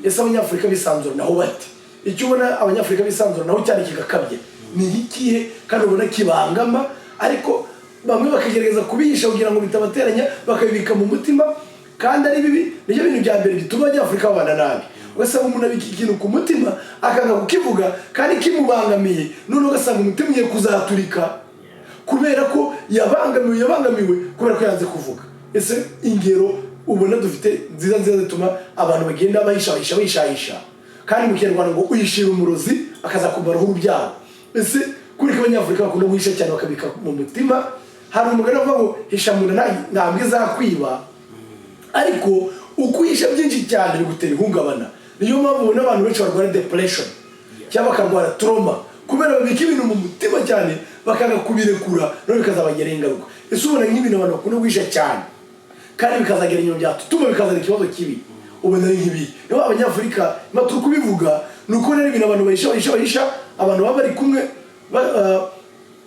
Ese Abanyafurika bisanzura naho bate? Icyo ubona Abanyafurika bisanzura naho cyane kigakabya ni ikihe, kandi ubona kibangama, ariko bamwe bakagerageza kubihisha kugira ngo bitabateranya, bakabibika mu mutima kandi ari bibi? Nibyo bintu bya mbere bituma Abanyafurika babana nabi. Ugasanga umuntu abika ikintu ku mutima, akanga kukivuga kandi kimubangamiye, noneho ugasanga umutima ugiye kuzaturika kubera ko yabangamiwe kubera ko yanze kuvuga. Ese ingero ubona dufite nziza nziza zituma abantu bagenda bahisha, bahisha, bahishahisha, kandi mu Kinyarwanda ngo "Uyishira umurozi akazakumaraho urubyaro"? Ese kuri ko Abanyafurika bakunda guhisha cyane, bakabika mu mutima? Hari umugani uvuga ngo "Hisha mu nda, ntabwo izakwiba", ariko uko uhisha byinshi cyane bigutera ihungabana. Niyo mpamvu ubona abantu benshi barwara depression cyangwa bakarwara trauma, kubera babika ibintu mu mutima cyane, bakanga kubirekura, noneho bikazabagiraho ingaruka. Ese ubona nk'ibintu abantu bakunda guhisha cyane kandi bikazagera inyuma, byatuma bikazana ikibazo kibi, ubona ari nk'ibi? Niyo Abanyafurika niba turi kubivuga, ni uko rero ibintu abantu bahisha, bahisha, bahisha, abantu baba bari kumwe,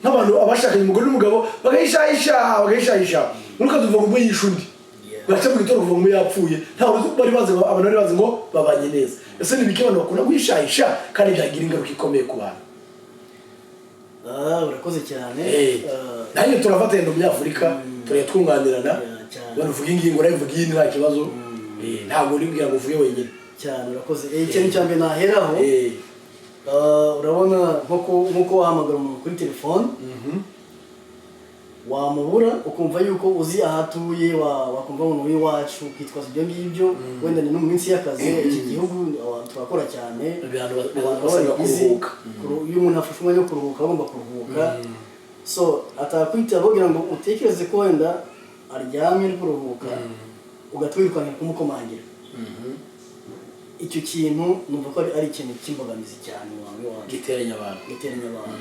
nk'abantu abashakanye, umugore n'umugabo, bagahishahisha, bagahishahisha, ukazuva ngo umwe yishe undi, bagaca mu gitondo kuva ngo umwe yapfuye, ntabwo bari bazi ngo, abantu bari bazi ngo babanye neza. Ese ni ibiki abantu bakunda guhishahisha kandi byagira ingaruka ikomeye ku bantu? Ah, urakoze cyane. Nanjye turafatanya, ndi Umunyafurika, turajya twunganirana. Yeah, cyane. Wenda uvuga ingingo, nawe uvuga iyindi, nta kibazo. Ntabwo uribwira ngo uvuge wenyine. Cyane, urakoze. Ikintu cya mbere naheraho, urabona nkuko wahamagara umuntu kuri telefone, wamubura, ukumva yuko uzi aho atuye, wakumva umuntu w'iwacu, ukitwaza ibyo ngibyo. Wenda ni no mu minsi y'akazi, iki gihugu abantu turakora cyane. Abantu abantu baba basabwa bari busy. kuruhuka. Iyo umuntu afashe umwanya wo kuruhuka, agomba kuruhuka. So atakwitaba kugira ngo utekereze ko wenda aryamye ari kuruhuka, ugahita wirukankira kumukomangira. Icyo kintu numva ko ari ikintu cy'imbogamizi cyane mu bantu iwacu. Giteranya abantu. Giteranya abantu.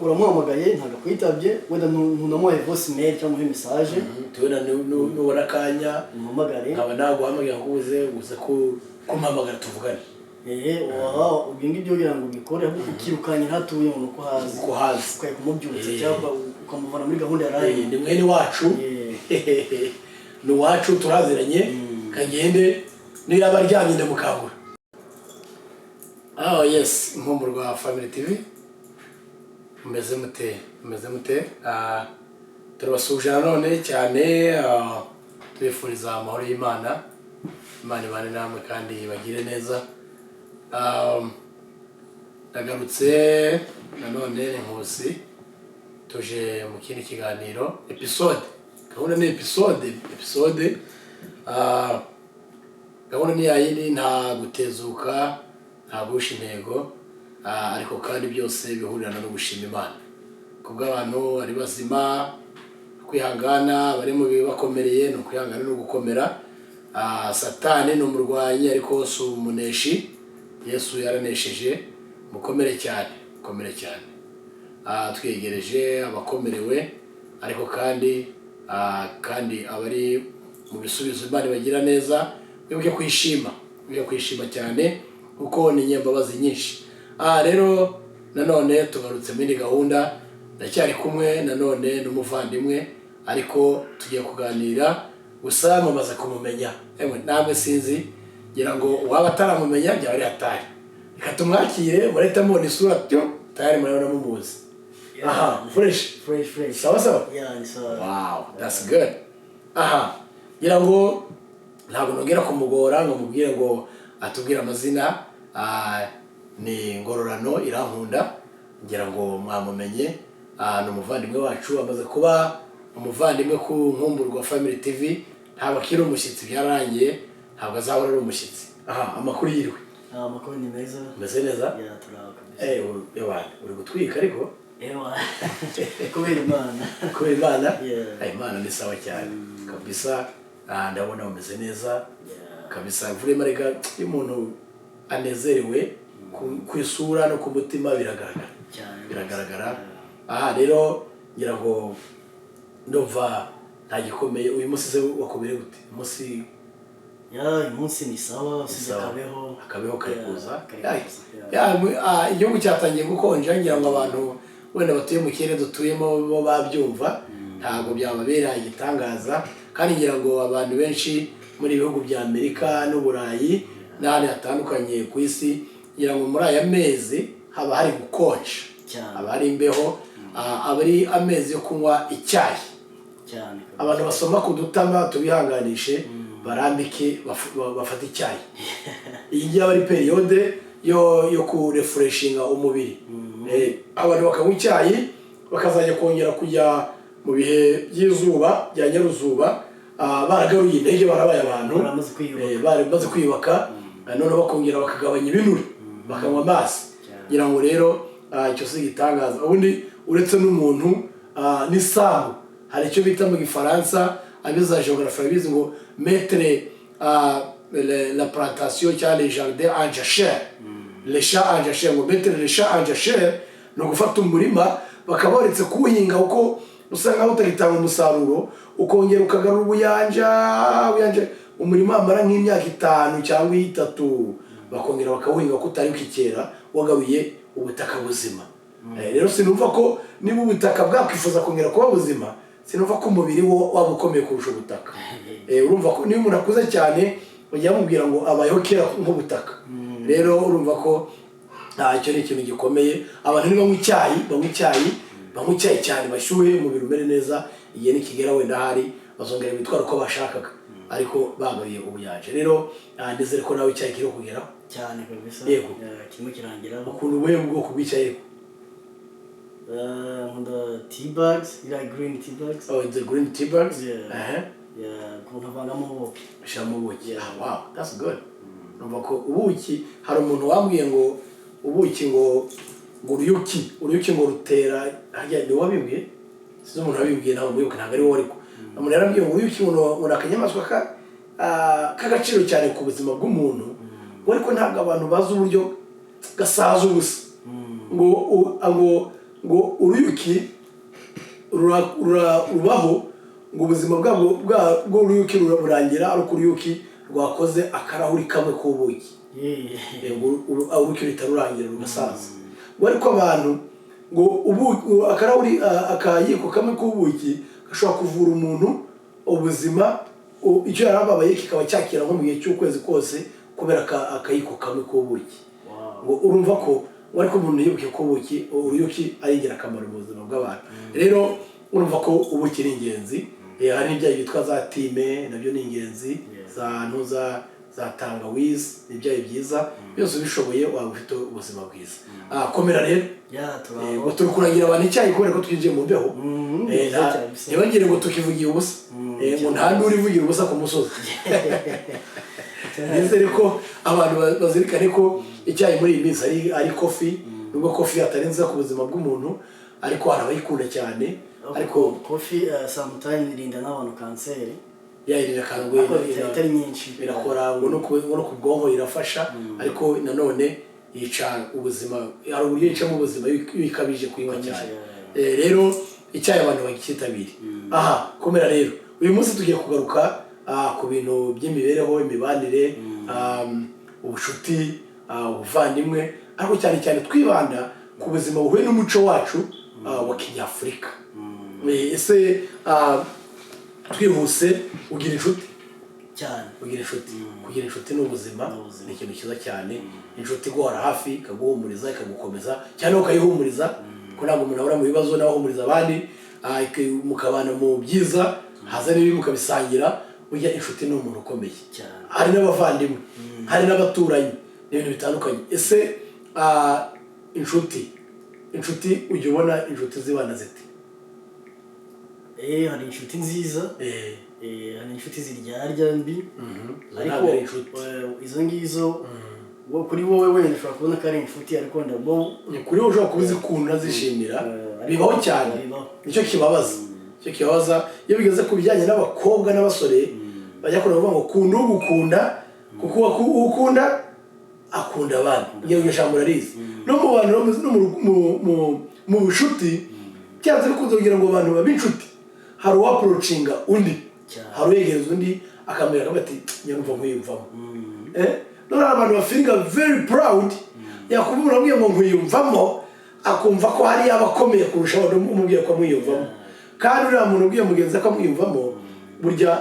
Uramuhamagaye, ntabwo akwitabye, wenda ntunamuhaye voice mail cyangwa umuhe message. Tubona nubona akanya umuhamagare. Nkaba naguhamagara ngo uze kumpamagara tuvugane. Ehe, waha ibyo ngibyo kugira ngo ubikore, ahubwo ukirukankira aho atuye ngo uko hazi, uko hazi. Ukajya kumubyutsa cyangwa ukamuvana muri gahunda yari arimo. Ni mwene wacu, ni uwacu, turaziranye, kagende niyo yaba aryamye ndamukangura. Oh yes, Inkumburwa Family TV, mumeze mute? Mumeze mute? Turabasuhuje nanone cyane, tubifuriza amahoro y'Imana. Imana ibane namwe kandi bagire neza. Ndagarutse nanone, ni Nkusi, tuje mu kindi kiganiro, episode. Gahunda ni episode, episode. Gahunda ni yayindi, nta gutezuka, nta guhusha intego, ariko kandi byose bihurirana no gushima Imana kubw'abantu ari bazima, kwihangana, bari mu bibakomereye, ni ukwihangana no gukomera. Satani ni umurwanyi ariko si umuneshi. Yesu yaranesheje. Mukomere cyane, mukomere cyane. Twegereje abakomerewe, ariko kandi abari mu bisubizo, Imana ibagira neza. Wibuke kwishima, wibuke kwishima cyane kuko ni inyembabazi nyinshi. Rero nanone tugarutse muri gahunda, ndacyari kumwe nanone n'umuvandimwe, ariko tugiye kuganira. Gusa mumaze kumumenya, emwe namwe sinzi, ngira ngo uwaba ataramumenya byaba ari hatari. Reka tumwakire, murahita mubona isura tyo tayari, murabona mumuzi. Aha, fresh. Fresh, fresh. Sawa sawa. Yeah, ni sawa. Wow, that's good. Aha, ngira ngo ntabwo nongera kumugora ngo mubwire ngo atubwire amazina. Ni Ngororano Irankunda, ngira ngo mwamumenye. Ni umuvandimwe wacu, amaze kuba umuvandimwe ku Nkumburwa Family TV. Ntabwo akiri umushyitsi, byararangiye, ntabwo azahora ari umushyitsi. Aha, amakuru yiriwe? Ah, amakuru ni meza. Umeze neza? Yeah, turaho kabisa. Ewana, uri gutwika ariko. Ewa, kubera Imana. Kubera Imana. Yeah. Ay, Imana ni sawa cyane kabisa. Ndabona umeze neza. Kabisa, vurema. Reka, iyo umuntu anezerewe ku isura no ku mutima biragaragara. Cyane. Biragaragara. Aha rero ngira ngo ndumva nta gikomeye. Uyu munsi se wakomeye gute umunsi? Yeah, uyu munsi ni sawa, usize Sawa. akabeho. Akabeho kari Yeah, kuza. kari kuza, yeah. Ya, igihugu cyatangiye gukonja. Ngira ngo abantu wenda batuye mu kirere dutuyemo bo babyumva, ntabwo byababera igitangaza. Kandi ngira ngo abantu benshi Muri ibihugu bya Amerika n'Uburayi n'ahandi hatandukanye ku isi, kugira ngo muri aya mezi haba hari gukonja, haba hari imbeho, aba ari amezi yo kunywa icyayi. Abantu basoma ku dutama tubihanganishe, barambike, bafate icyayi. Iyi ngiyi aba ari période yo kurefreshinga umubiri. Abantu bakanywa icyayi, bakazajya kongera kujya mu bihe by'izuba bya nyaruzuba, baragaruye intege, barabaye abantu Baramaze kwiyubaka. Baramaze kwiyubaka. Noneho bakongera bakagabanya ibinure, bakanywa amazi. Ngira ngo rero icyo si igitangaza. Ubundi uretse n'umuntu, n'isambu, hari icyo bita mu Gifaransa, abize géographie barabizi, ngo mettre la plantation cyangwa les jardins en jachère, les champs en jachère. Ngo mettre les champs en jachère ni ugufata umurima bakaba baretse kuwuhinga kuko usa nkaho utagitanga umusaruro, ukongera ukagarura ubuyanja ubuyanja. Umurima wamara nk'imyaka 5 cyangwa 3, bakongera bakawuhinga kuko utari ukikera, wagaruye ubutaka buzima. Rero sinumva ko niba ubutaka bwakwifuza kongera kuba buzima, sinumva ko umubiri wo waba ukomeye kurusha ubutaka. Urumva ko niba umuntu akuze cyane, bajya bamubwira ngo abayeho kera nk'ubutaka. Rero urumva ko icyo ni ikintu gikomeye. Abantu nibanywa icyayi, banywa icyayi, banywa icyayi cyane, bashyuhe, umubiri umere neza. Igihe nikigera wenda hari bazongera bitwara uko bashakaga, ariko bagaruye ubuyanja. Rero ndizere ko nawe icyayi kiri kugeraho. Cyane kabisa. Yego. Yeah, kirimo kirangeraho. Ukuntu ubuhe bwoko bw'icyayi ariko? Nkunda tea bags, iriya green tea bags. Oh, the green tea bags. Yeah. Aha. Yeah, ukuntu avangamo ubuki. Ushyiramo ubuki? Yeah. Ah, wow, that's good. Numva ko ubuki, hari umuntu wambwiye ngo ubuki, ngo uruyuki ngo rutera harya, ni wabimbwiye? Sinzi umuntu wabimbwiye, ntabwo mwibuka, ntabwo ari wowe. Ariko umuntu yarambwiye ngo uruyuki ngo ni akanyamaswa k'agaciro cyane ku buzima bw'umuntu, ngo ariko ntabwo abantu bazi uburyo gasaza ubusa. Ngo uruyuki rubaho, ngo ubuzima bwabwo bw'uruyuki burangira ari uko uruyuki rwakoze akarahuri kamwe k'ubuki. Ngo uruyuki ruhita rurangira, rugasaza. Ngo ariko abantu ngo ngo akarahuri, akayiko kamwe k'ubuki gashobora kuvura umuntu ubuzima, icyo yari ababaye kikaba cyakira nko mu gihe cy'ukwezi kose kubera akayiko kamwe k'ubuki. Ngo urumva ko ngo ariko umuntu yibuke ko ubuki, uruyuki ari ingirakamaro mu buzima bw'abantu. Rero urumva ko ubuki ni ingenzi. Hari n'ibyayi byitwa za thyme, nabyo ni ingenzi. Za ntuza, za tangawizi, ni ibyayi byiza byose. Ubishoboye waba ufite ubuzima bwiza. Komera rero. Yeah, turaho. Ngo turi kuragira abantu icyayi kubera ko twinjiye mu mbeho. Byiza cyane bisa. Ntibagire ngo tukivugiye ubusa. Ngo nta n'uri uvugira ubusa ku musozi. Nizere ko abantu bazirikane ko icyayi muri iyi minsi ari coffee, nubwo coffee atari nziza ku buzima bw'umuntu, ariko hari abayikunda cyane. Ariko coffee sometimes irinda n'abantu kanseri. Yayirira kangwe. Ariko itari nyinshi. Birakora ngo no ku bwonko irafasha, ariko nanone yica ubuzima. Hari uburyo yicamo ubuzima iyo ikabije kuyinywa cyane. Rero icyayi abantu bagicyitabire. Aha, komera rero. Uyu munsi tugiye kugaruka ku bintu by'imibereho, imibanire, ubucuti, ubuvandimwe, ariko cyane cyane twibanda ku buzima buhuye n'umuco wacu wa kinyafurika. Ese twihuse, ugira inshuti? Cyane. Kugira inshuti, kugira inshuti ni ubuzima. Ni ubuzima. Ni ikintu cyiza cyane. Inshuti iguhora hafi, ikaguhumuriza, ikagukomeza cyane, ukayihumuriza, kuko ntabwo umuntu ahora mu bibazo nawe ahumuriza abandi. Mukabana mu byiza, haza n'ibibi mukabisangira. Burya inshuti ni umuntu ukomeye. Cyane. Hari n'abavandimwe, hari n'abaturanyi, n'ibintu bitandukanye. Ese inshuti ujya ubona inshuti zibana zite? Hari inshuti nziza, hari inshuti ziryarya mbi. Izo Ariko ntabwo ari inshuti. Izo ngizo kuri wowe wenda ushobora kubona ko ari inshuti, ariko wenda bo Ni kuri wowe ushobora kuba uzikunda, zishimira. Ariko Bibaho cyane. Bibaho. Nicyo kibabaza, nicyo kibabaza iyo bigeze ku bijyanye n'abakobwa n'abasore, bajya kure bavuga ngo kunda ugukunda, kuko uwo ukunda akunda abandi. Ngira ngo iryo jambo urarizi. No mu bantu, no mu bucuti, byanze bikunze, kugira ngo abantu babe inshuti, hari uwapproachinga undi. Cyane. Hari uwegereza undi, akamubwira, akavuga ati: "Nyarumva nkwiyumvamo." None hari abantu bafeelinga very proud, yakumva umuntu amubwiye ngo nkwiyumvamo, akumva ko hari yaba akomeye kurusha abantu umubwiye ko amwiyumvamo. Kandi uriya muntu ubwiye mugenzi we ko amwiyumvamo, burya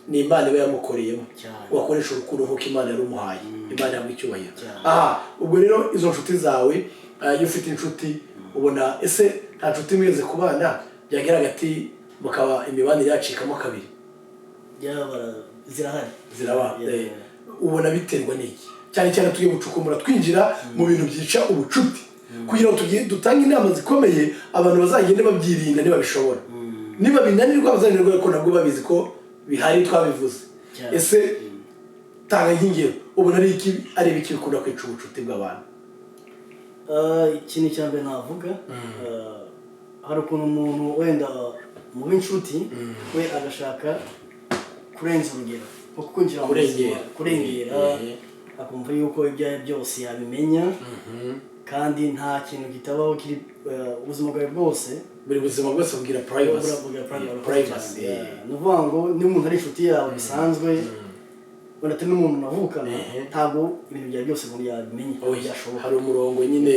Ni Imana iba yamukoreyemo. Wakoresha urukundo nk'uko Imana yarumuhaye. Imana yamuha icyubahiro. Aha, ubwo rero izo nshuti zawe, iyo ufite inshuti, ubona ese nta nshuti mweze kubana byagera hagati mukaba imibanire yacikamo kabiri? Yaba zirahari. Ziraba. Yeah. Ubona biterwa n'iki? Cyane cyane tugiye gucukumbura, twinjira mu bintu byica ubucuti, kugira ngo dutange inama zikomeye, abantu bazagende babyirinda nibabishobora. Niba binanirwa, bazananirwa, ariko nabwo babizi ko bihari, twabivuze. Ese tanga nk'ingero, ubona ari iki, ari ibiki bikunda kwica ubucuti bw'abantu? Ikintu cya mbere navuga, hari ukuntu umuntu wenda mu b'inshuti we agashaka kurenza urugero, nko kwinjira mu Kurengera. buzima, kurengera, akumva yuko ibyo ari byo byose yabimenya, kandi nta kintu kitabaho kiri ubuzima bwawe bwose. Buri buzima bwose bugira privacy. Bugira privacy. Privacy. Yeah. Ni ukuvuga ngo niba umuntu ari inshuti yawe bisanzwe, wenda atari n'umuntu navukana, ntabwo ibintu byawe byose umuntu yabimenya. Oya, byashoboka. Hari umurongo nyine.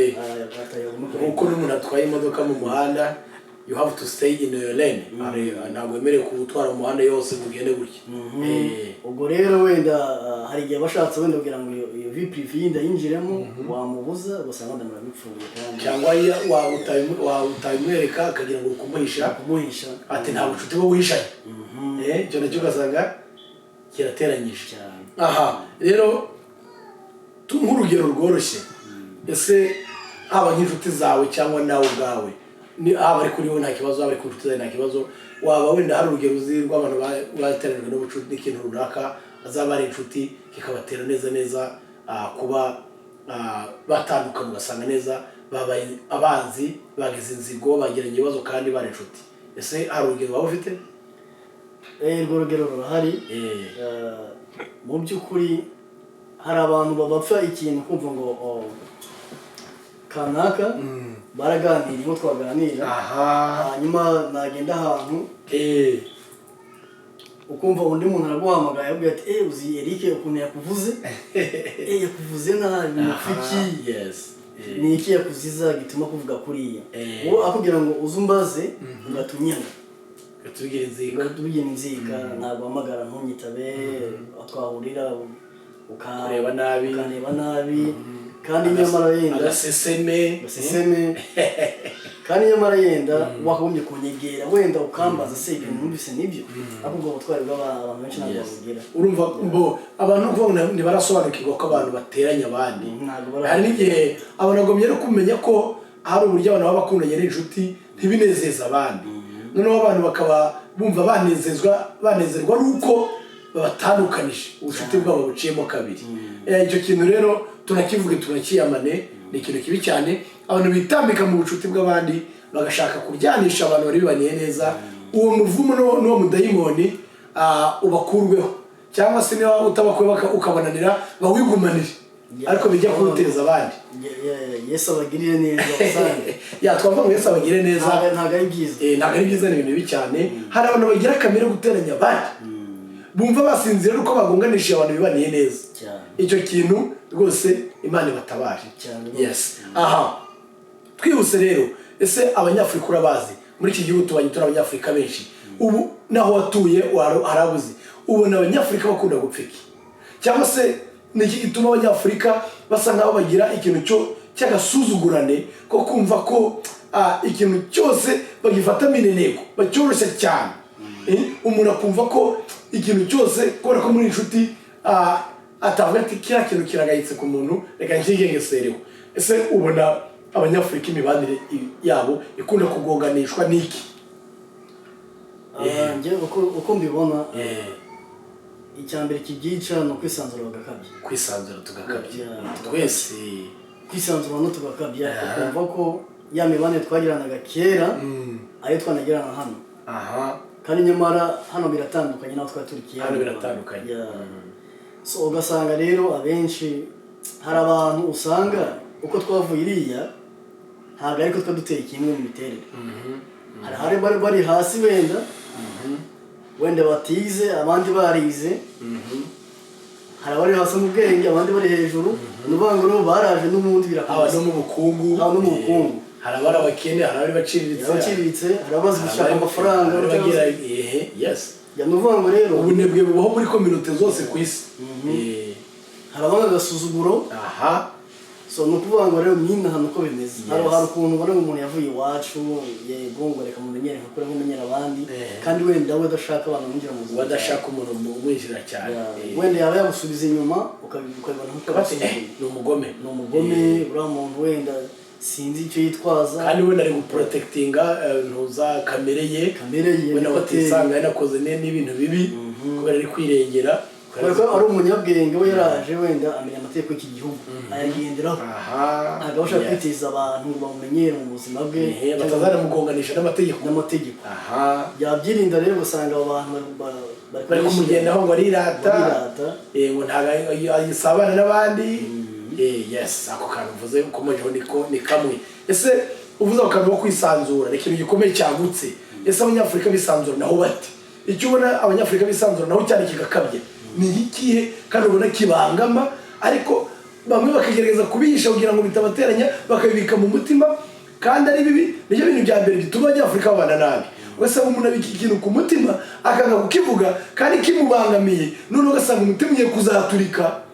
Atayobora. Nk'uko n'umuntu atwaye imodoka mu muhanda, you have to stay in your lane. Ntabwo wemerewe kuwutwara mu muhanda yose ngo ugende gutya. Ubwo rero wenda hari igihe bashatse wenda kugira ngo iyo vie privée yindi ayinjiremo, wamubuza ugasanga wenda murabipfuye kandi Cyangwa iyo waba utabimwereka, akagira ngo uri kumuhisha. Kumuhisha. Ati nta bucuti bwo guhishanya. Icyo nacyo ugasanga kirateranyije. Cyane. Aha rero nk'urugero rworoshye, ese haba nk'inshuti zawe cyangwa nawe ubwawe, ni haba ari kuri wowe nta kibazo, haba ari ku nshuti zawe nta kibazo, waba wenda hari urugero uzi rw'abantu bateranijwe n'ubucuti n'ikintu runaka, azaba ari inshuti, kikabatera neza neza kuba batandukana, ugasanga neza babaye abanzi, bagize inzigo, bagiranye ibibazo kandi bari inshuti? Ese hari urugero waba ufite? Urwo rugero rurahari. Mu by'ukuri hari abantu bapfa ikintu, kumva ngo oh, kanaka baraganiriye nko twaganira, hanyuma nagenda ahantu ukumva undi muntu araguhamagaye akubwira ati: "Eh, uzi Eric ukuntu yakuvuze? Eh, yakuvuze nabi, mupfa iki?" Ni iki yakuziza gituma kuvuga kuriya? Wowe akubwira ngo uze umbaze, ugatunyana. Tugira inzika. Ugatugira inzika, ntabwo uhamagara ntunyitabe, aho twahurira Kureba nabi. Ukareba nabi, kandi nyamara yenda Agaseseme. Agaseseme, kandi nyamara yenda wakagombye kunyegera wenda ukambaza: "Se ibintu numvise nibyo?" Ariko ubwo butwari bw'abantu benshi ntabwo babugira. Urumva mbo abantu kuvuga ngo ntibarasobanukirwa ko abantu bateranya abandi. Ntabwo Hari n'igihe abantu bagombye no kumenya ko hari uburyo abantu baba bakundanye ari inshuti ntibinezeze abandi, noneho abantu bakaba bumva banezezwa, banezerwa ari uko babatandukanije, ubucuti bwabo buciyemo kabiri. Icyo kintu rero tunakivuge, tunakiyamane, ni ikintu kibi cyane. Abantu bitambika mu bucuti bw'abandi, bagashaka kuryanisha abantu bari bibaniye neza, uwo muvumo n'uwo mudayimoni ubakurweho, cyangwa se niba utabakuwe ukabananira, bawigumanire, ariko bijya kuwuteza abandi. Yesu abagirire neza basange. Ya, twavuga ngo Yesu abagire neza. Ntabwo ari byiza. Ntabwo ari byiza, ni ibintu bibi cyane. Hari abantu bagira kamere yo guteranya abandi, bumva basinzira uko bagonganishije abantu bibaniye neza. Icyo kintu rwose Imana ibatabare. Cyane rwose. Yes. Aha twihuse rero, ese Abanyafurika urabazi? Muri iki gihugu tubanye turi Abanyafurika benshi. Ubu naho watuye harabuze, ubona Abanyafurika bakunda gupfa iki? Cyangwa se ni iki gituma Abanyafurika basa nkaho bagira ikintu cyo cy'agasuzugurane ko kumva ko ikintu cyose bagifata mineneko, bacyoroshya cyane? Umuntu akumva ko ikintu cyose, kubera ko muri inshuti, atavuga ati kiriya kintu kiragayitse ku muntu, reka nkigengesereho. Ese ubona Abanyafurika imibanire yabo ikunda kugonganishwa n'iki? Njye uko mbibona, icya mbere kibyica ni ukwisanzura bagakabya. Kwisanzura tugakabya. Yeah. Twese. Kwisanzura no tugakabya, ukumva ko ya mibanire twagiranaga kera ayo twanagirana hano, kandi nyamara hano biratandukanye n'aho twari turi kera. Hano biratandukanye. Yeah. So ugasanga rero abenshi, hari abantu usanga uko twavuye iriya ntabwo ariko twa duteye kimwe mu miterere. Hari hari bari hasi, wenda batize, abandi barize. Hari abari hasi mu bwenge, abandi bari hejuru. Ni ukuvuga ngo rero baraje n'ubundi Haba birakomeza. no mu bukungu. Haba no mu bukungu. Hari abari abakene, hari abari baciriritse. Hari abaciriritse, hari abazi gushaka amafaranga. Hari abagira, ehe, yes. Ya, ni ukuvuga ngo rero Ubunebwe bubaho muri communauté zose ku isi. Hari abanga agasuzuguro. So ni ukuvuga ngo rero nyine ahantu uko bimeze, hari ukuntu ubona ngo umuntu yavuye iwacu, yego, ngo reka mumenyere nka kuriya mumenyera abandi, kandi wenda we adashaka abantu binjira mu buzima. Badashaka umuntu umwinjira cyane. Wenda yaba yagusubiza inyuma, ukabibona nk'uko Bati, agusubiza. Ni umugome. Ni umugome uriya muntu, wenda sinzi icyo yitwaza. Kandi wenda ari guprotectinga ntuza kamere ye. Kamere ye, wenda niko ateye. batisanga yanakoze n'ibintu bibi kubera ari kwirengera. Kubera ko ari umunyabwenge, we yaraje wenda amenya amategeko y'iki gihugu, ayagenderaho. Ntabwo aba ashaka kwiteza abantu ngo bamumenyere mu buzima bwe. Batazanamugonganisha n'amategeko. N'amategeko. Yabyirinda rero, ugasanga abo bantu bari bari kumugendaho ngo arirata. Arirata. Ngo ntabwo ayisabana n'abandi. Yes, ako kantu uvuze ukomejeho niko ni kamwe. Ese uvuze ako kantu ko kwisanzura ni ikintu gikomeye cyagutse. Ese Abanyafurika bisanzura naho bate? Icyo ubona Abanyafurika bisanzura naho cyane kigakabya ni ikihe, kandi ubona kibangama, ariko bamwe bakagerageza kubihisha kugira ngo bitabateranya, bakabibika mu mutima kandi ari bibi? Nibyo bintu bya mbere bituma Abanyafurika babana nabi. Ugasanga umuntu abika ikintu ku mutima, akanga kukivuga kandi kimubangamiye, noneho ugasanga umutima ugiye kuzaturika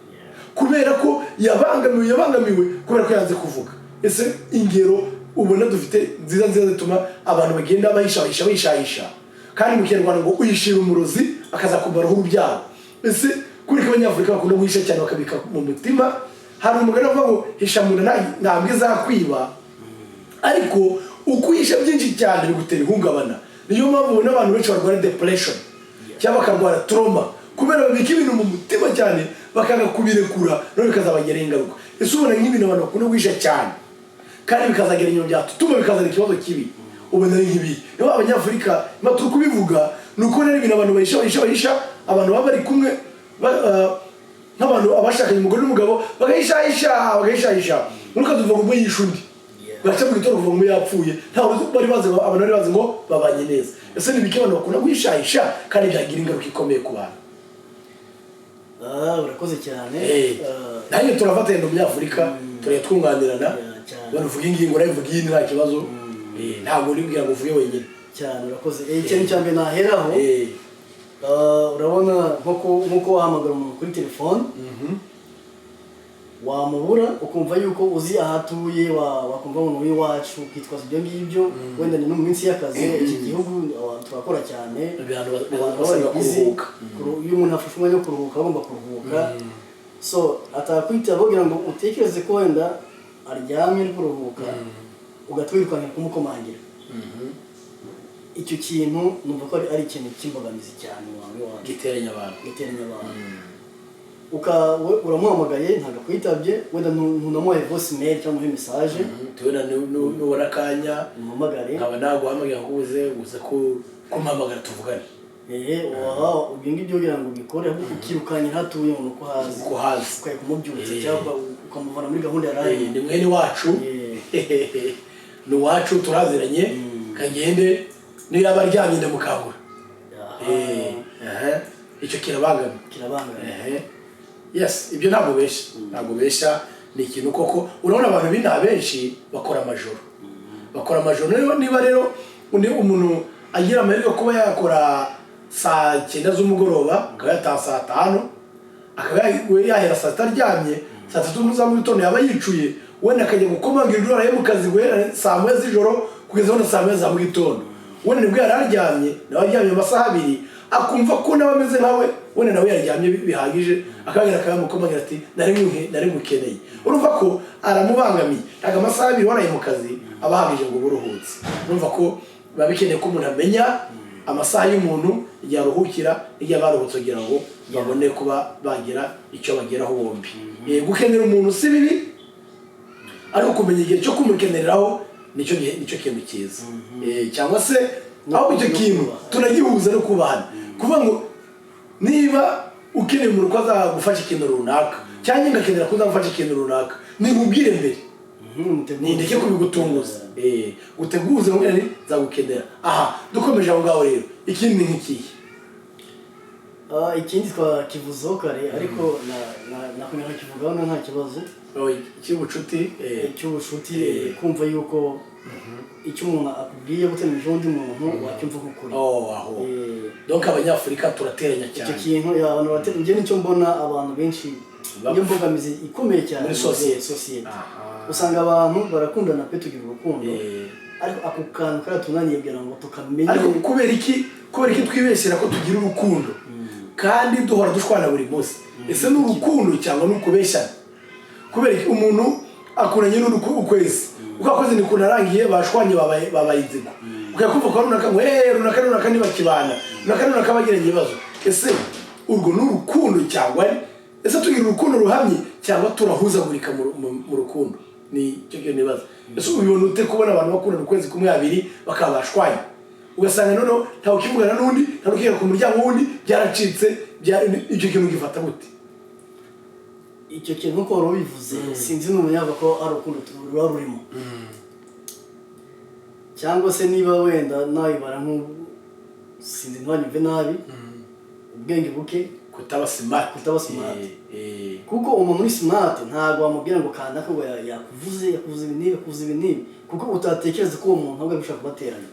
kubera ko yabangamiwe kubera ko yanze kuvuga. Ese ingero ubona dufite nziza nziza zituma abantu bagenda bahisha, bahisha, bahishahisha, kandi mu Kinyarwanda ngo uyishira umurozi akazakumaraho urubyaro, ese kuri ko Abanyafurika bakunda guhisha cyane bakabika mu mutima? Hari umugani uvuga ngo hisha mu nda ntabwo izakwiba, ariko uko uhisha byinshi cyane bigutera ihungabana. Niyo mpamvu ubona abantu benshi barwara depression cyangwa bakarwara trauma, kubera babika ibintu mu mutima cyane, bakanga kubirekura, noneho bikazabagiraho ingaruka. Ese ubona nk'ibintu abantu bakunda guhisha cyane kandi bikazagera inyuma byatuma bikazana ikibazo kibi, ubona ari nk'ibi? Niyo Abanyafurika niba turi kubivuga, ni uko rero ibintu abantu bahisha, bahisha, bahisha, abantu baba bari kumwe nk'abantu abashakanye, umugore n'umugabo, bagahishahisha, bagahishahisha, muri ukazuva ngo umwe yishe undi, bagaca mu gitondo kuva ngo yapfuye, ntabwo bari bazi ngo abantu bari bazi ngo babanye neza. Ese ni ibiki abantu bakunda guhishahisha kandi byagira ingaruka ikomeye ku bantu? Ah, urakoze cyane. Nanjye turafatanya, ndi Umunyafurika, turajya twunganirana. Yeah, cyane. Wenda uvuga ingingo, nawe uvuga iyindi, nta kibazo. Ntabwo uri kugira ngo uvuge wenyine. Cyane, urakoze. Ikintu cya mbere naheraho, urabona nko wahamagara umuntu kuri telefone, wamubura, ukumva yuko uzi aho atuye, wakumva umuntu w'iwacu, ukitwaza ibyo ngibyo. Wenda ni no mu minsi y'akazi, iki gihugu abantu turakora cyane. Abantu abantu basabwa baba busy. kuruhuka. Iyo umuntu afashe umwanya wo kuruhuka, agomba kuruhuka. So atakwitaba kugira ngo utekereze ko wenda aryamye ari kuruhuka, ugahita wirukankira kumukomangira. Icyo kintu numva ko ari ikintu cy'imbogamizi cyane mu bantu iwacu. Giteranya abantu. Giteranya abantu. Uramuhamagaye ntabwo akwitabye, wenda ntunamuhaye voice mail cyangwa umuhe message. Tubona nubona akanya umuhamagare. Nkaba naguhamagara nkubuze, uze kumpamagara tuvugane. Ehe, waha ibyo ngibyo kugira ngo ubikore, ahubwo ukirukankira hatuye ngo uko hazi, uko hazi, ukajya kumubyutsa cyangwa ukamuvana muri gahunda yari arimo. Ni mwene wacu, ni uwacu, turaziranye, kagende niyo yaba aryamye ndamukangura. Icyo kirabangamye. Kirabangamye. Ehe. Yes, ibyo ntabwo besha, ntabwo besha, ni ikintu koko. Urabona abantu b'inaha benshi bakora amajoro, bakora amajoro. Niba rero undi umuntu agira amahirwe yo kuba yakora saa 9 z'umugoroba, akaba yataha saa 5, akaba yahera saa 6 aryamye, saa 3 za mu gitondo yaba yicuye, wenda akajya gukomanga indwara yo mu kazi guhera saa 1 z'ijoro kugeza wenda saa 1 za mu gitondo, wenda nibwo yari aryamye, nawe aryamye amasaha 2, akumva ko nawe ameze nkawe, wenda nawe yaryamye bihagije, akabwira, akamukomangira ati nari ngukeneye. Urumva ko aramubangamiye. Ntabwo amasaha 2 waraye mu kazi aba ahagije ngo ube uruhutse. Urumva ko biba bikeneye ko umuntu amenya amasaha y'umuntu, igihe aruhukira n'igihe aba aruhutse, kugira ngo babone kuba bagira icyo bageraho bombi. Gukenera umuntu si bibi, ariko kumenya igihe cyo kumukeneraho nicyo gihe, nicyo kintu cyiza. Cyangwa se aho icyo no kintu kubaha. Tunagihuza no kubahana, kuvuga ngo niba ukeneye umuntu ko azagufasha ikintu runaka, cyangwa ngakenera ko uzamufasha ikintu runaka, nimubwire mbere. Muteguze. Nindeke kubigutunguza. Uteguze ngo nzagukenera. Aha dukomeje aho ngaho rero, ikindi ni nk'ikihe? Ikindi twakivuzeho kare, ariko nakomeza nkakivugaho nta kibazo. Oh, icy'ubucuti. Cy'ubucuti, kumva yuko icyo umuntu akubwiye utemeje undi muntu wacyumva nk'ukuri. Oh, aho donc Abanyafurika turateranya Icyo cyane. kintu ya, abantu njye nicyo mbona abantu benshi, niyo mbogamizi ikomeye cyane Muri sosiyete. Sosiyete. Usanga abantu barakundana pe, tugira urukundo, ariko ako kantu karatunaniye kugira ngo tukamenye. Ariko kubera iki twibeshyera ko tugira urukundo kandi duhora dushwana buri munsi? Ese ni urukundo cyangwa ni ukubeshyana? Kubera iki umuntu akuranye n'undi ukwezi, uko akoze ni kunarangiye bashwanye, babaye inzigo, ukakumva ko runaka ngo runaka runaka ntibakibana, runaka runaka bagiranye ibibazo? Ese urwo ni urukundo cyangwa ese tugira urukundo ruhamye cyangwa turahuzagurika mu rukundo? Ni cyo kintu nibaza. Ese ubibona ute kubona abantu bakundana ukwezi kumwe, abiri, bakaba bashwanye, ugasanga noneho ntawe ukivugana n'undi, ntawe ukigera ku muryango w'undi, byaracitse? Icyo kintu gifata gute? Icyo kintu, nk'uko wari ubivuze, sinzi n'umuntu yavuga ko ari urukundo ruba rurimo, cyangwa se niba wenda nabibara nk'ubu, sinzi, ntibanyumve nabi, ubwenge buke. Kutaba smart. Kutaba smart. Kuko umuntu uri smart ntabwo wamubwira ngo kanaka ngo yakuvuze, yakuvuze ibi n'ibi, yakuvuze ibi n'ibi, kuko utatekereza ko uwo muntu ahubwo ari gushaka kubateranya.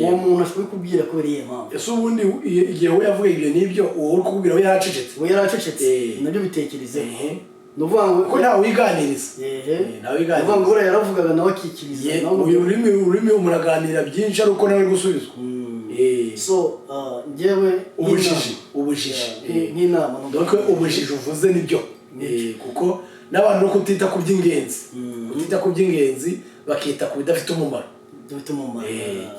Uwo muntu ashobora kubwira kubera iyihe mpamvu? Ese ubundi igihe we yavuga ibyo n'ibyo, uwo uri kukubwira we yaracecetse? We yaracecetse. Nabyo bitekerezeho. Ni ukuvuga ngo Kuko ntawe wiganiriza. Ehe. Ntawe Ni ukuvuga ngo wiganiriza. uriya yaravugaga nawe akikiriza. Nawe Uyu ururimi muraganira byinshi ari uko nawe uri gusubizwa. So njyewe Ubujiji, ubujiji. Nk'inama Donc ubujiji uvuze nibyo. Kuko n'abantu no kutita ku by'ingenzi, kutita ku by'ingenzi bakita ku bidafite umumaro. Bidafite umumaro.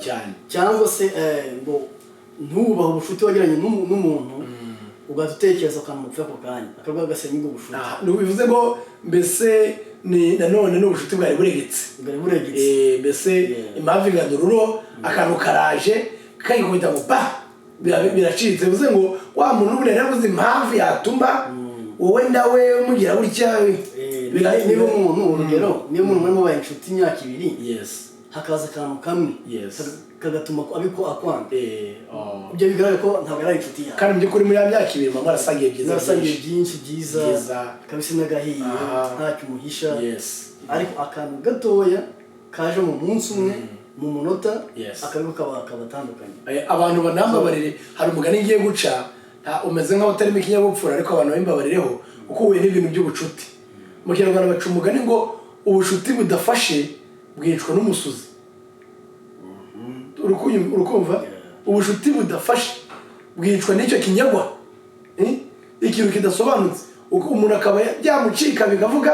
Cyane. Cyangwa se ngo ntubahe ubucuti wagiranye n'umuntu, ugahita utekereza ukanamupfa ako kanya, akaguha agasenya ubwo bucuti. Ah, bivuze ngo mbese ni nanone ni ubucuti bwari buregetse. Bwari buregetse. Mbese impamvu ingana ururo, akantu karaje kayikubita ngo ba biracitse. Bivuze ngo wa muntu n'ubundi yari yabuze impamvu yatuma wowe nawe mugira gutya. Niba umuntu, urugero, niba umuntu muri mubaye inshuti imyaka 2, hakaza akantu kamwe kagatuma abiko akwanga, Oh. ibyo bigaragara ko ntabwo ari inshuti yawe. Kandi mu by'ukuri muri ya myaka 2 mama arasangiye byiza. Mwasangiye Byinshi. Byinshi byiza. Byiza. Kabisi n'agahiye, ntacyo umuhisha, ariko akantu gatoya kaje mu munsi umwe, mu munota, akabiko kaba kabatandukanye. Abantu banambabarire, hari umugani ngiye guca umeze nk'aho utarimo ikinyabupfura, ariko abantu babimbabarireho kuko uhuye n'ibintu by'ubucuti. Mu Kinyarwanda baca umugani ngo ubucuti budafashe bwicwa n'umusuzi. Urukumva? Ubucuti budafashe bwicwa n'icyo kinyagwa. Ikintu kidasobanutse. Uko umuntu akaba byamucika, bikavuga,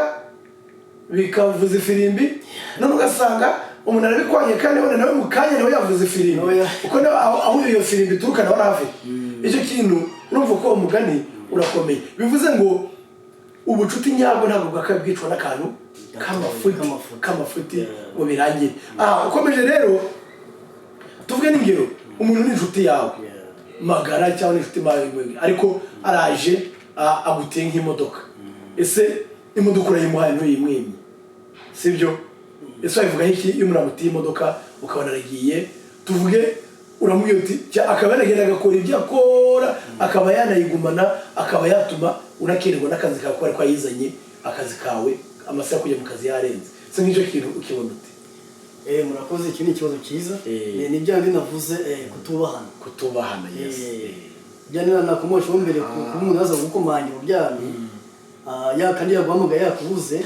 bikavuza ifirimbi, none ugasanga umuntu arabikwanye, kandi wenda nawe mu kanya nawe yavuze ifirimbi. Nawe Kuko nawe aho iyo firimbi ituruka nawe arahafite icyo kintu. Urumva ko uwo mugani urakomeye. Bivuze ngo ubucuti nyabwo ntabwo bwakabaye bwicwa n'akantu k'amafuti. K'amafuti. K'amafuti Yeah. ngo birangire. Aha ukomeje rero, tuvuge n'ingero, umuntu ni inshuti yawe magara cyangwa n'inshuti mawe, ariko araje aguteye nk'imodoka. Ese imodoka urayimuhaye, ntuyimwimye, sibyo? Ese wabivugaho iki iyo umuntu amutiye imodoka ukabona aragiye, tuvuge uramubwira uti akaba yanagenda agakora ibyo akora, akaba yanayigumana, akaba yatuma unakererwa n'akazi kawe kubera ko yayizanye akazi kawe amasaha yo kujya mu kazi yarenze? Se nk'icyo kintu ukibona ute? Murakoze, iki ni ikibazo cyiza. Ni bya bindi navuze, kutubahana. Kutubahana, yes. Bya niba nakomosheho mbere kuba umuntu yaza gukomangira uryamye, ya kandi yaguhamagaye yakubuze,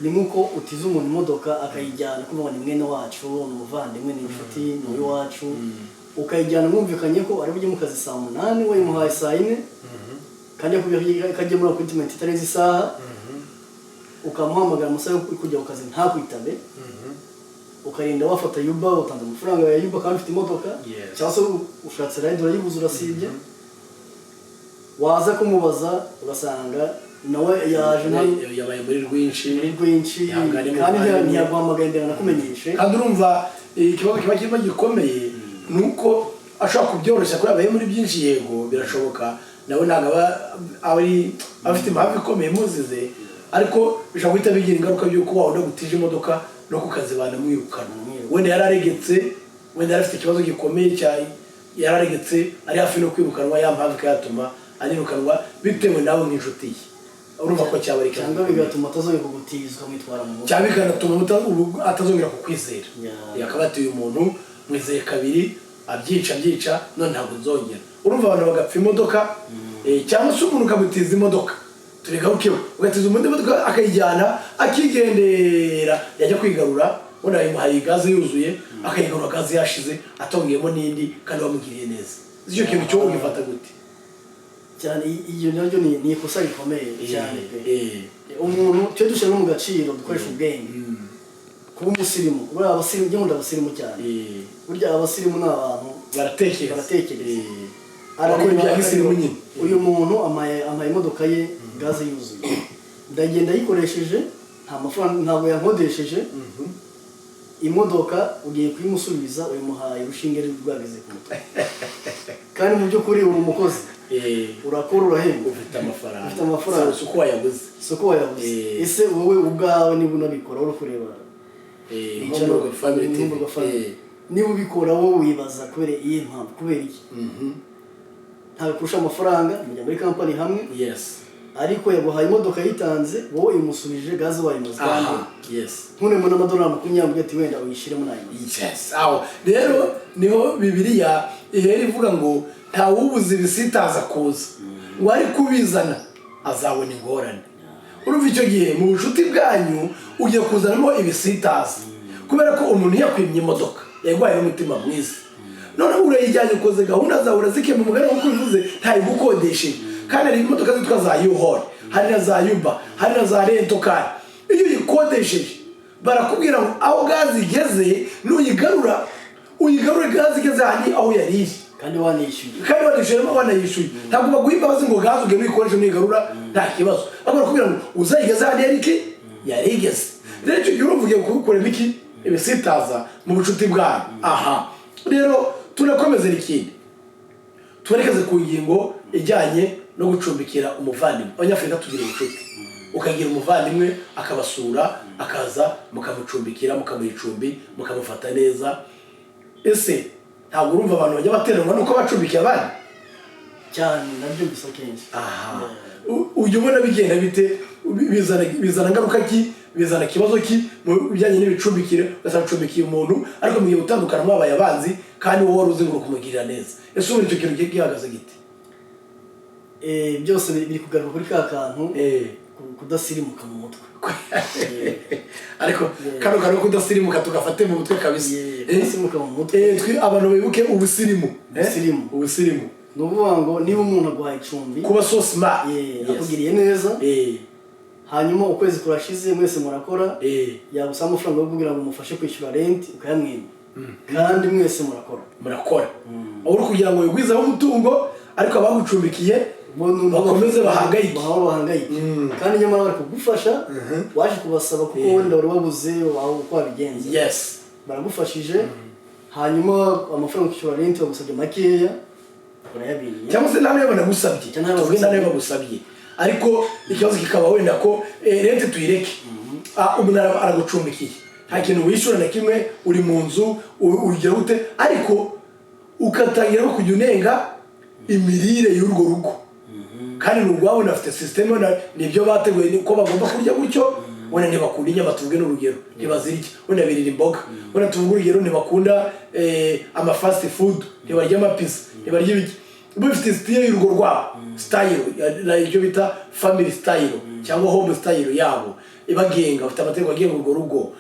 ni nk'uko utiza umuntu imodoka akayijyana, kuvuga ngo ni mwene wacu, ni umuvandimwe, ni inshuti, ni uw'iwacu, ukayijyana mwumvikanye ko ari bujye mu kazi saa 8, we yimuhaye saa 4, kandi yakubwiye ko agiye muri appointment itarenze isaha, ukamuhamagara amasaha yo kujya ku kazi ntakwitabe, ukarinda wafata Uber, utanze amafaranga ya Uber kandi ufite imodoka, cyangwa se ushatse ride urayibuza, urasibye, waza kumubaza ugasanga nawe yaje Yabaye muri rwinshi. Muri rwinshi. Ihangane Kandi muvandimwe. ntiyaguhamagaye mbere anakumenyeshe. Kandi urumva ikibazo kiba kirimo gikomeye ni uko ashobora kubyoroshya ko yabaye muri byinshi. Yego, birashoboka, nawe ntabwo aba ari afite impamvu ikomeye muzize, ariko bishobora guhita bigira ingaruka y'uko wabona gutije imodoka no ku kazi banamwirukana. Bamwirukana. Wenda yari aregetse, wenda yari afite ikibazo gikomeye cya Yararegetse, ari hafi no kwirukanwa, ya mpamvu ikayatuma anirukanwa bitewe nawe nk'inshuti ye. Urumva ko cyaba ari ikibazo. Cyangwa bigatuma atazongera kugutiza, ukamwitwara mu mutwe. Cyangwa bikanatuma atazongera kukwizera. Yakaba ati: "Uyu muntu mwizeye kabiri, abyica abyica, none ntabwo nzongera." Urumva abantu bagapfa imodoka, cyangwa se umuntu ukamutiza imodoka, tubigarukeho, ugatiza umuntu imodoka akayijyana akigendera, yajya kwigarura wenda yamuhaye gaze yuzuye, akayigarura gaze yashize, atongeyemo n'indi, kandi wamugiriye neza. Icyo kintu cyo ugifata gute? Cyane, iyo naryo ni ikosa rikomeye cyane pe. Umuntu tujye dushyira no mu gaciro, dukoresha ubwenge. Kuba umusirimu, buriya abasirimu, njye nkunda abasirimu cyane. Burya abasirimu ni abantu baratekereza. Baratekereza. Bakora ibya gisirimu nyine. Uyu muntu amaye imodoka ye gaze yuzuye, ndagenda ayikoresheje, nta mafaranga, ntabwo yankodesheje imodoka, ugiye kuyimusubiza uyimuhaye urushinge rwageze ku mutwe, kandi mu by'ukuri uri umukozi, urakora, urahembwa. Ufite amafaranga. Ufite amafaranga. Si uko wayabuze. Si uko wayabuze. Ese wowe ubwawe niba unabikora uri kureba Nkumburwa Family TV. Nkumburwa Family. Niba ubikora wowe wibaza kubera iyihe mpamvu, kubera iki? Ntabwo kurusha amafaranga, mujya muri kampani hamwe, ariko yaguhaye imodoka yitanze, wowe imusubije gaze wayimaze, kandi ntunemo n'amadolari 20 ati wenda uyishyiremo nayimaze. Yes, aho rero niho Bibiliya ihera ivuga ngo ntawubuza ibisitaza kuza, ngo ariko ubizana azabona ingorane. Urumva icyo gihe mu bucuti bwanyu ugiye kuzanamo ibisitaza, kubera ko umuntu yakwimye imodoka yaguhaye n'umutima mwiza, none urayijyanye, ukoze gahunda zawe, urazikemura, umugani nk'uko ubivuze, ntayigukodesheje. Kandi hari imodoka zitwa za U-Haul, hari na za Uber, hari na za rental car. Iyo uyikodesheje barakubwira ngo aho gaze igeze nuyigarura, uyigarure gaze igeze ahandi aho yari iri. Kandi wanishyuye. Kandi wanishyuye, wanayishyuye. Ntabwo baguha imbabazi ngo gaze ugende uyikoreshe, nuyigarura nta kibazo. Ahubwo barakubwira ngo uzayigeze ahandi yari iki yari igeze. Rero icyo gihe urumva ugiye kubikoramo iki? Ibisitaza mu bucuti bwanyu. Aha rero tunakomeza ikindi, twerekeze ku ngingo ijyanye no gucumbikira umuvandimwe. Abanyafurika tugira ubucuti, ukagira umuvandimwe akabasura, akaza mukamucumbikira, mukamuha icumbi, mukamufata neza. Ese ntabwo urumva abantu bajya bateranwa nuko bacumbikiye abandi? Cyane, nabyo bisa kenshi. Aha ujya ubona bigenda bite? Bizana ngaruka ki? Bizana ikibazo ki mu bijyanye n'ibicumbikire? Ugasanga ucumbikiye umuntu, ariko mugiye gutandukana mwabaye abanzi, kandi wowe wari uzi ngo uri kumugirira neza. Ese ubundi icyo kintu gihagaze gite? Byose biri kugaruka kuri ka kantu kudasirimuka mu mutwe. Ariko kano kantu kudasirimuka tugafate mu mutwe kabisa. Kudasirimuka mu mutwe. Twe abantu bibuke ubusirimu. Ubusirimu. Ubusirimu. Ni ukuvuga ngo niba umuntu aguhaye icumbi, kuba so smart. Akugiriye neza, hanyuma ukwezi kurashize, mwese murakora, yagusaba amafaranga yo kugira ngo umufashe kwishyura rent, ukayamwima, kandi mwese murakora. Murakora, aho uri kugira ngo wigwizeho umutungo, ariko abagucumbikiye bakomeze bahangayike. Bahora bahangayike, kandi nyamara bari kugufasha, waje kubasaba kuko wenda wari wabuze wawe uko wabigenza, baragufashije, hanyuma amafaranga yo kwishyura rent bagusabye makeya, urayabiriye. Cyangwa se nta nayo banagusabye. Cyangwa ntayo Tuvuge nta nayo bagusabye. bagusabye, ariko ikibazo kikaba wenda ko rent tuyireke. Umuntu aragucumbikiye, nta kintu wishyura na kimwe, uri mu nzu, ugira gute, ariko ugatangira no kujya unenga imirire y'urwo rugo, kandi ni urwabo, afite système, nibyo bateguye, ni ko bagomba kurya gutyo. Wenda ntibakunda inyama, tuvuge n'urugero, ntibazirya, wenda birira imboga. Wenda tuvuge urugero, ntibakunda ama fast food, ntibarya amapizza, ntibarya ibiki. Bafite style y'urugo rwabo, style ibyo bita family style cyangwa home style yabo ibagenga, bafite amategeko agenga urwo rugo.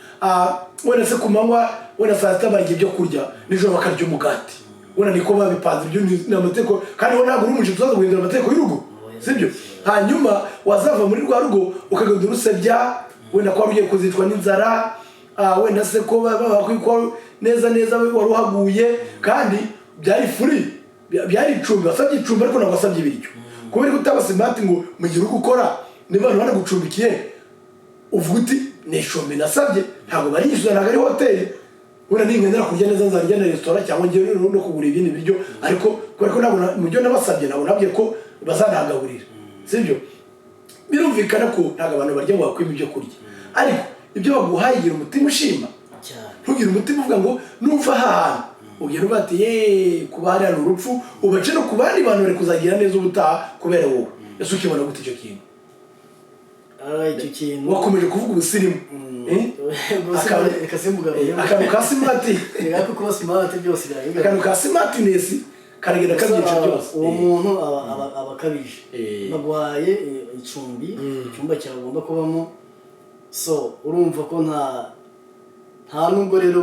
Wenda se ku manywa, wenda saa sita barya ibyo kurya, nijoro bakarya umugati, wenda niko babipanze. Ibyo ni amategeko, kandi wowe ntabwo uri umushinzi uzaza guhindura amategeko y'urugo, sibyo? Hanyuma wazava muri rwa rugo ukagenda urusebya, wenda ko wari ugiye kuzicwa n'inzara, wenda se ko ko neza neza wari uhaguye, kandi byari free, byari icumbi, wasabye icumbi ariko ntabwo wasabye ibiryo. Kubera ko utaba smart ngo mu gihe uri gukora, niba abantu banagucumbikiye, uvuga uti: "Ni icumbi nasabye, ntabwo barishyuza, ntabwo ari hoteli. Wenda ninkenera kurya neza nzarya na resitora cyangwa njye no kugura ibindi biryo, ariko kubera ko ntabwo mu byo nabasabye ntabwo nabwiye ko bazanagaburira." Sibyo? Birumvikana ko ntabwo abantu barya ngo bakwime ibyo kurya, ariko ibyo baguhaye gira umutima ushima. Cyane. Ntugire umutima uvuga ngo numva aha hantu. Ugenda uvuga ati: "Yeee, kuba hariya ni urupfu," ubace no ku bandi bantu bari kuzagira neza ubutaha kubera wowe. Ese ukibona gute icyo kintu? Ah, icyo kintu. Wakomeje kuvuga ubusirimu. Eh? Reka simbugaruye. Akantu ka smart. Reka ko kuba smart byose birabigaragara. Akantu ka smartness karagenda kabyica byose. Uwo muntu aba akabije. Baguhaye icumbi, icyumba cyawe ugomba kubamo. So urumva ko nta nubwo rero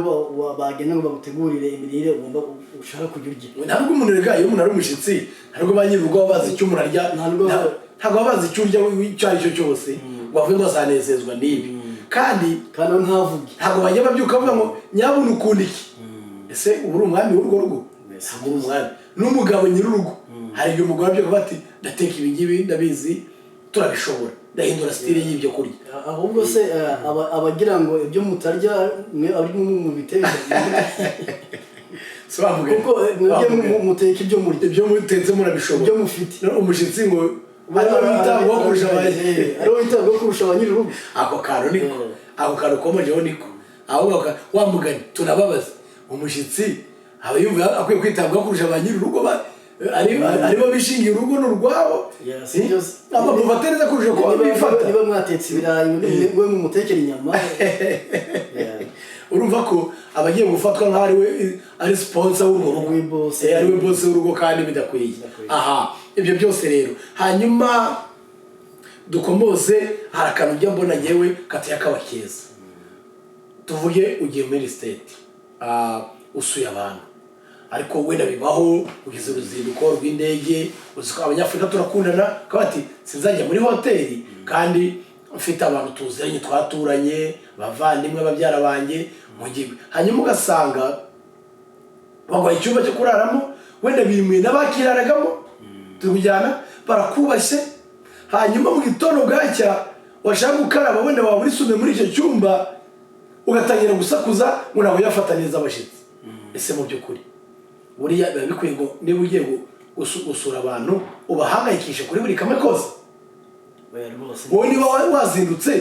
bagenda ngo bagutegurire imirire ugomba ushaka kujya urya. Ntabwo umuntu, rega iyo umuntu ari umushyitsi, ntabwo ba nyir'urugo baba bazi icyo umuntu arya. Ntabwo baba bazi icyo urya icyo ari cyo cyose ngo bavuge ngo azanezezwa n'ibi, kandi Kandi we ntavuge. ntabwo bajya babyuka bavuga ngo: "Nyabuna, ukunda iki?" Ese uba uri umwami w'urwo rugo? Ntabwo uri umwami n'umugabo nyir'urugo. Hari igihe umugore abyuka avuga ati: "Ndateka ibi ngibi, ndabizi turabishobora, ndahindura style y'ibyo kurya." Ahubwo se abagira ngo ibyo mutarya mwe ari mubiteka? Si bavuga? Kuko mwebwe muteka ibyo murya. Ibyo mutetse murabishobora. Ibyo mufite. Umushyitsi ngo ariwe witabwaho kurusha abandi. Ariwe witabwaho kurusha ba nyir'urugo. Ako kantu niko, ako kantu komojeho niko. Ahubwo wa mugani tunababaza: umushyitsi aba yumva akwiye kwitabwaho kurusha ba nyir'urugo, aribo bishingiye urugo n'urwabo? Yeah, si byose. Aba mufate neza kurusha uko bifata. Niba mwatetse ibirayi, mwe mumutekera inyama. Yeah. Urumva ko abagiye gufatwa nk'aho ari we ari sponsor w'urwo rugo. Ari we boss. Ari we boss w'urugo kandi bidakwiye. Bidakwiye. Aha, ibyo byose rero, hanyuma dukomoze, hari akantu ujya mbona ngewe kateye kaba keza. Tuvuge ugiye muri state, usuye abantu, ariko wenda bibaho ugize uruzinduko rw'indege. Uzi ko Abanyafurika turakundana, ukaba ati: "Sinzajya muri hoteli kandi mfite abantu tuziranye, twaturanye, abavandimwe, babyara banjye mu gihe." Hanyuma ugasanga baguha icyumba cyo kuraramo, wenda bimuye n'abakiraragamo, turi kujyana, barakubashye. Hanyuma mu gitondo bwacya washaka gukaraba, wenda waba uri sume muri icyo cyumba, ugatangira gusakuza ngo ntabwo yafata neza abashyitsi. Ese mu by'ukuri buriya biba bikwiye ngo niba ugiye gusura abantu ubahangayikishe kuri buri kamwe kose? Oya rwose. Wowe niba wazindutse,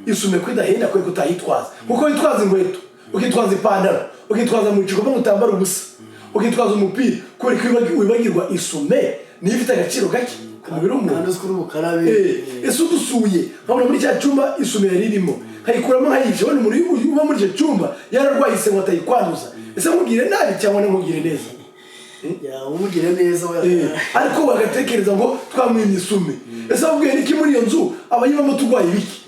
isume ko idahenda, kwe kutayitwaza, kuko witwaza inkweto, ukitwaza ipantaro, ukitwaza mu ngo utambara ubusa, ukitwaza umupira, kubera ko wibagirwa isume niyo ifite agaciro gake ku mubiri w'umuntu. Kandi uzi ko uri bukarabe. Ese udusuye nkabona muri cya cyumba isume yari irimo, nkayikuramo nkayica, wenda umuntu uba muri icyo cyumba yararwaye ise ngo atayikwanduza, ese nkugire nabi cyangwa nkugire neza? Ya, umugire neza we. Ariko bagatekereza ngo twamwimye isume. Ese ababwiye niki muri iyo nzu abayibamo turwaye ibiki?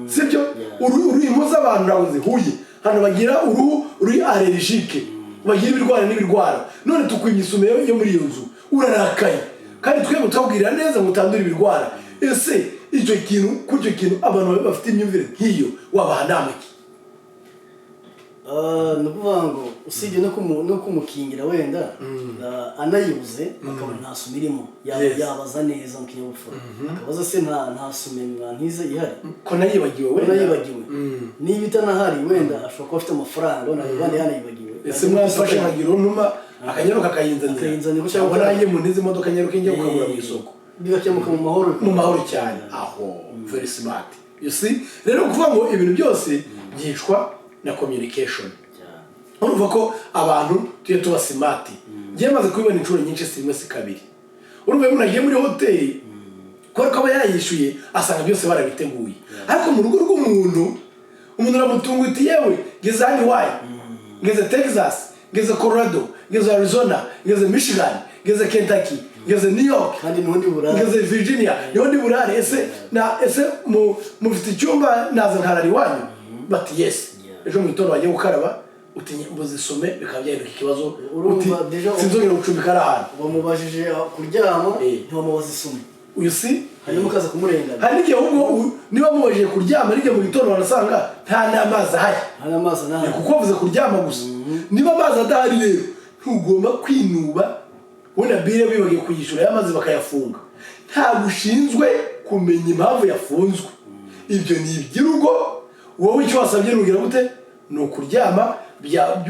Sibyo? Impu z'abantu ntabwo zihuye. Hano bagira uruhu ruri allergique, bagira ibirwara n'ibirwara. None tukwimye isume yo muri iyo nzu, urarakaye, kandi twebwe tubabwira neza ngo utandure ibirwara. Ese icyo kintu, kuri icyo kintu, abantu bafite imyumvire nk'iyo wabaha nama ki? Ah, ni ukuvuga ngo usibye no kumukingira, wenda anayibuze akabona nta sume irimo, yabaza neza mu kinyabupfura, akabaza: "Se nta sume mwantize ihari?" Ko nayibagiwe wenda. Nayibagiwe. Niba itanahari, wenda ashobora kuba afite amafaranga, wenda abandi yanayibagiwe. Ese mwamfashe nkagira untuma akanyaruka akayinzanira? Akayinzanira, cyangwa nanjye mu ntizi imodoka nyaruke njya kukagura mu isoko. Bigakemuka mu mahoro. Mu mahoro cyane. Aho very smart, you see. Rero kuvuga ngo ibintu byose byicwa na communication. Cyane. Urumva ko abantu tujye tuba smart. Njyewe maze kubibona inshuro nyinshi, si rimwe si kabiri. Urumva iyo umuntu agiye muri hoteli, kubera ko aba yayishyuye, asanga byose barabiteguye. Ariko mu rugo rw'umuntu, umuntu aramutunga uti: "Yewe, ngeze hano iwayi, ngeze Texas, ngeze Colorado, ngeze Arizona, ngeze Michigan, ngeze Kentucky, ngeze New York." Kandi n'undi burare. "Ngeze Virginia, niho ndi burare. Ese na ese mufite icyumba naza nkarara iwanyu?" Bati: "Yes." Ejo mu gitondo wajya gukaraba uti: "Mbuze isume," bikaba byahinduka ikibazo. Urumva uti: "Sinzongera gucumbika ari ahantu." Wamubajije kuryama, ntiwamubaza isume. Uyu si Hanyuma ukaza kumurenganya. Hari n'igihe ahubwo niba mubajije kuryama, n'igihe mu gitondo wanasanga nta n'amazi ahari. Nta n'amazi Ni n'ahari. kuko wavuze kuryama gusa. Niba amazi adahari rero, ntugomba kwinuba. Wenda bill wibagiwe kuyishyura y'amazi bakayafunga, ntabwo ushinzwe kumenya impamvu yafunzwe. Ibyo ni iby'urugo. Wowe icyo wasabye nugira gute? Ni ukuryama,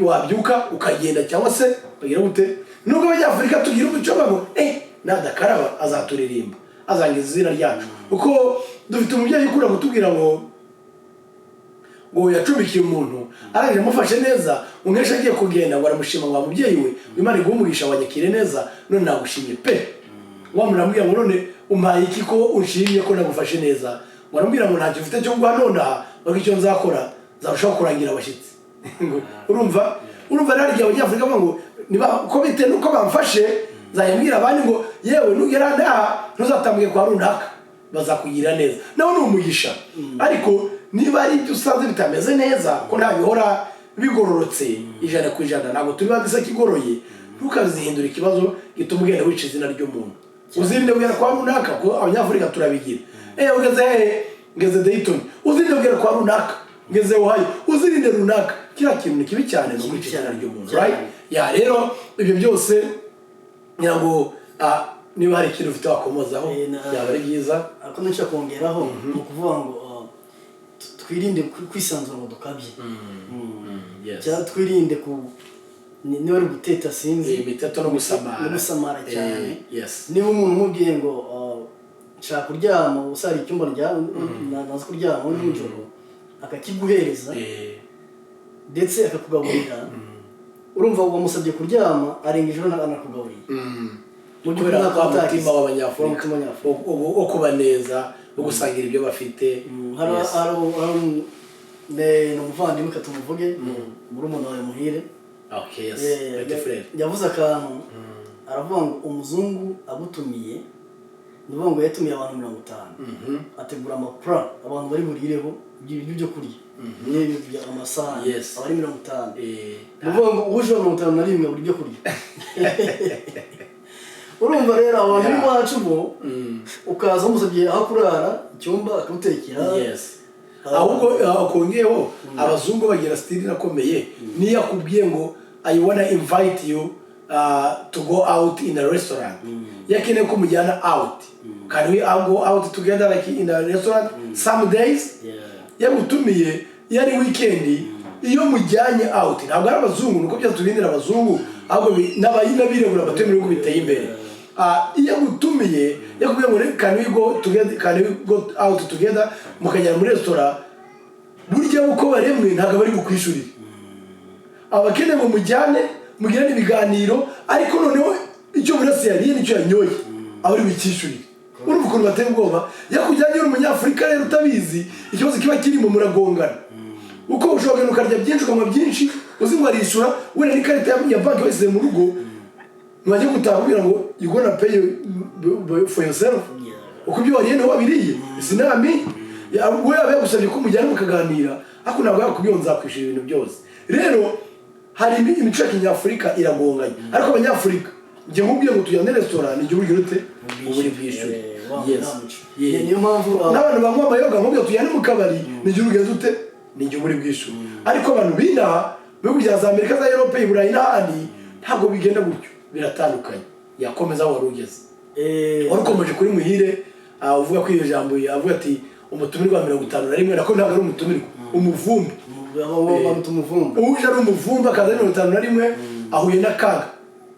wabyuka ukagenda, cyangwa se ukagira gute? Nubwo Abanyafurika tugira umuco ngo nadakaraba azaturirimba, azangiza izina ryacu, kuko dufite umubyeyi ukunda kutubwira ngo Ngo yacumbikiye umuntu, arangije amufashe neza, umwesha agiye kugenda ngo aramushima ngo: "Mubyeyi we, Imana iguhe umugisha, wanyakire neza, none nagushimye pe." Wa muntu aramubwira ngo: "None umpaye iki ko unshimye, ko nagufashe neza?" Ngo aramubwira ngo: "Ntacyo mfite cyo kuguha nonaha, ariko icyo nzakora, nzarushaho kurangira abashyitsi." Ngo, urumva rero hari igihe Abanyafurika bavuga ngo niba uko bitewe n'uko bamfashe, nzajya mbwira abandi ngo: "Yewe, nugera aha ntuzatambuke kwa runaka, bazakugirira neza." Nawe ni umugisha, ariko niba ari ibyo usanze bitameze neza, ko nta bihora bigororotse 100%, ntabwo turi ba igoroye, ntukazihindura ikibazo gituma ugenda wica izina ry'umuntu. Uzirinde kugera kwa runaka, kuko Abanyafurika turabigira. Ugeze hehe? Ngeze Dayton. Uzirinde kugera kwa runaka. Ngeze Ohio. Uzirinde runaka. Kiriya kintu ni kibi cyane, ni ukwica izina ry'umuntu. Cyane. Right, yeah. Rero ibyo byose ngira ngo niba hari ikintu ufite wakomozaho, byaba ari byiza. Ako nshaka kongeraho ni ukuvuga ngo twirinde kwisanzura ngo dukabye. Cyangwa twirinde ku niba ari guteta, sinzi. Imiteto no gusamara. No gusamara cyane. Niba umuntu umubwiye ngo nshaka kuryama ubusa, hari icyumba naza kuryama nijoro, akakiguhereza, ndetse akakugaburira, urumva wamusabye kuryama, arenga ijoro anakugaburiye. Mu by'ukuri Kubera ntako wa utagize. mutima w'Abanyafurika. Wa mutima w'Abanyafurika. Wo kuba neza, wo gusangira ibyo bafite. Hari ni umuvandimwe, katumuvuge, murumuna wawe Muhire. Okay, yes. Petit frère. Yavuze akantu, aravuga ngo umuzungu agutumiye, ni ukuvuga ngo yatumiye abantu 50, ategura amapura abantu bari burireho ibyo byo kurya n'ibyo amasahani, aba ari 50. Ni ukuvuga ngo uje 51 buri byo kurya. Urumva rero abantu b'iwacu bo, ukaza wamusabye aho kurara, icyumba, akagutekera. Yes, ahubwo kongeyeho, abazungu bagira style irakomeye. Niyo akubwiye ngo: "I wanna invite you to go out in a restaurant," iyo akeneye ko mujyana out, "Can we all go out together, like in a restaurant some days?" Yagutumiye, iyo ari weekend, iyo mujyanye out, ntabwo ari abazungu nuko byose tubindira abazungu, ahubwo n'abirabura batuye mu bihugu biteye imbere. Iyo agutumiye, yakubwiye ngo: "Can we go together? Can we go out together?" Mukajyana muri resitora, burya uko baremwe ntabwo bari bukwishurire. Abakeneye ngo mujyane, mugirane ibiganiro, ariko noneho icyo buri wese yariye n'icyo yanyoye aba ari bukishyurire. Urumva ukuntu bateye ubwoba? Yakujyanye uri Umunyafurika rero utabizi, ikibazo kiba kirimo, muragongana, uko ushobora kugenda ukarya byinshi, ukanywa byinshi, uzi ngo arishyura, wenda n'ikarita ya banki wayisize mu rugo, mwajya gutaha kubwira ngo: "You gonna pay for yourself." Uko ibyo wariye niho wabiriye, sinami we yaba yagusabye ko mujyana mukaganira, ariko ntabwo yakubwiye ngo nzakwishyura ibintu byose. Rero hari imico ya kinyafurika iragonganye, ariko Abanyafurika, njye nkubwiye ngo tujyane resitora, ni igihugu ute uba uri bwishyure. Yes. Niyo mpamvu N'abantu banywa amayoga, nkubwiye tujyane mu kabari, ni igihugu ugenza ute, ni igihugu uri bwishyure. Ariko abantu b'inaha mu bihugu bya za Amerika, za Europe, i Burayi n'ahandi, ntabwo bigenda gutyo, biratandukanye. Yakomeza aho wari ugeze. Wari ukomeje kuri Muhire, uvuga ko iryo jambo avuga ati umutumirwa wa 51, nako ntabwo ari umutumirwa, umuvumbi. Bamwita umuvumbi. Uje ari umuvumbi, akaza ari 51, ahuye n'akaga,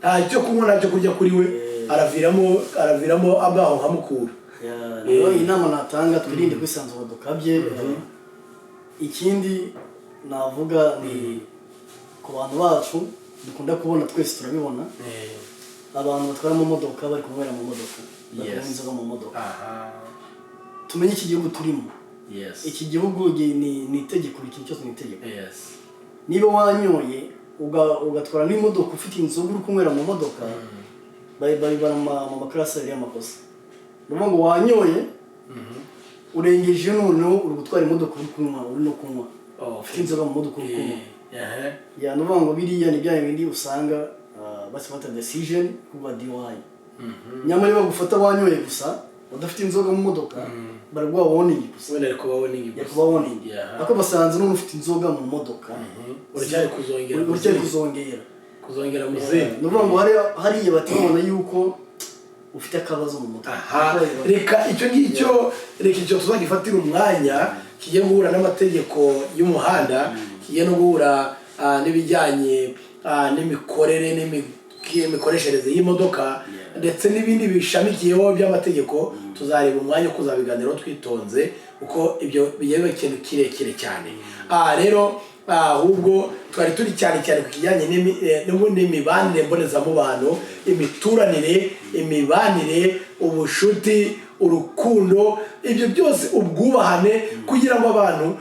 nta cyo kunywa, nta cyo kurya kuri we, araviramo abaho nka mukura. Yeah, rero inama natanga, twirinde kwisanzura dukabye. Ikindi navuga ni ku bantu bacu dukunda kubona, twese turabibona, abantu batwara mu modoka bari kunywera mu modoka, bari kunywa inzoga mu modoka. Tumenye iki gihugu turimo. Iki gihugu ni itegeko, buri kintu cyose ni itegeko. Niba wanyoye ugatwara n'imodoka ufite inzoga uri kunywera mu modoka, babibara mu makarasi abiri y'amakosa. Ni ukuvuga ngo wanyoye urengeje, noneho uri gutwara imodoka uri kunywa, uri no kunywa, ufite inzoga mu modoka uri kunywa. Yeah, ni ukuvuga ngo biriya ni bya bindi usanga bafata decision kuba DUI. Nyamara iyo bagufata wanyoye gusa, udafite inzoga mu modoka, baraguha warning gusa. Wenda ari kuba warning gusa. Yakuba warning. Ariko basanze n'umuntu ufite inzoga mu modoka, uracyari kuzongera. Uracyari kuzongera. Kuzongera mu zindi. Ni ukuvuga ngo hariya bahita babona yuko ufite akabazo mu mutwe. Aha, reka icyo ngicyo, reka icyo tuzagifatira umwanya, kigiye guhura n'amategeko y'umuhanda, kigiye no guhura n'ibijyanye n'imikorere. k'imikoreshereze y'imodoka ndetse n'ibindi bishamikiyeho by'amategeko. Tuzareba umwanya wo kuzabiganiraho twitonze, kuko ibyo bigiye biba ikintu kirekire cyane. Rero ahubwo twari turi cyane cyane ku kijyanye n'imibanire mbonezamubano, imituranire, imibanire, ubushuti, urukundo, ibyo byose, ubwubahane, kugira ngo abantu